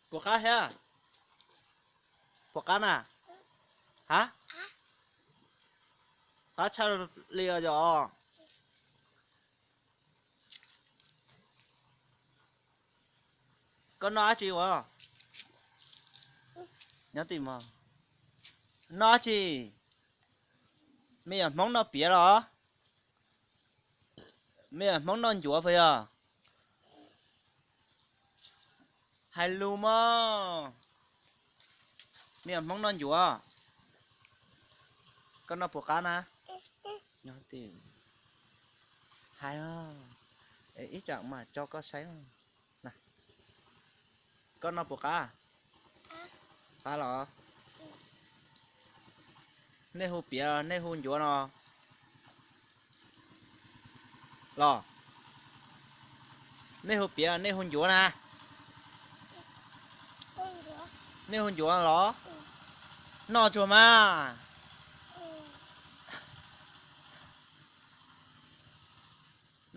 Puas qab thiab? Puas qab na? Hab, qab tshaj li os yom. Koj noj dab tsi ua? Nyob tim mog. Noj dab tsi? Me nyuam Hmoob noj piav los? Me nyuam Hmoob noj ncuav puas yog? Hais lus mog. Me nyuam Hmoob noj ncuav. Koj noj puas qab na? Nyob tim, hais, ib tsam mas tso koj saib. Koj noj puas qab? Qab los? Nej hu piav nej hu ncuav no los? Nej hu piav nej hu ncuav na? Nej hu ncuav los? Noj tsuag mas.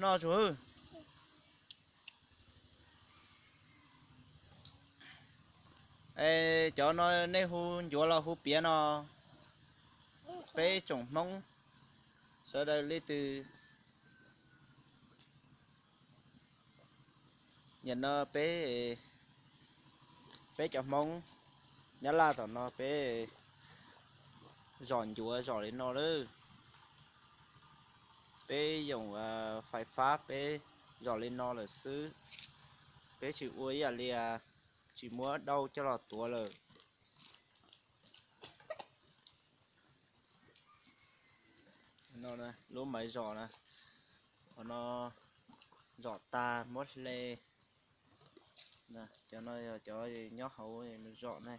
Noj tsuag. Es cov no nej hu ncuav los hu piav no? Peb tsoom Hmoob sawv daws leej twg, nim no peb, peb cov Hmoob Nyab Laj tom no peb zom ncuav zom li no lawm. Peb yoom fais fab peb zom li no lawm xwb. Peb tsis ua ib yam li, tsis muab dauj coj los tuav lawm. Lub maiv zom na, qhov no zom tag muab hle. Cov no yog cov nyob hauv zom ne.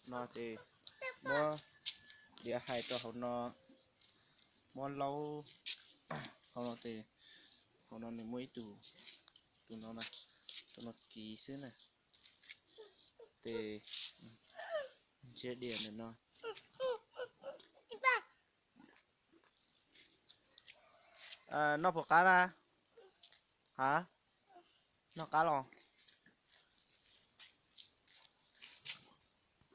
No ces muab diav hais rau hauv no, muab laub hauv no ces, hauv no nws muaj ib tug, tus no, tus no kiv xwb na. Ces ntsia diav ntawm no. Noj puas qab na? Ha, noj qab los?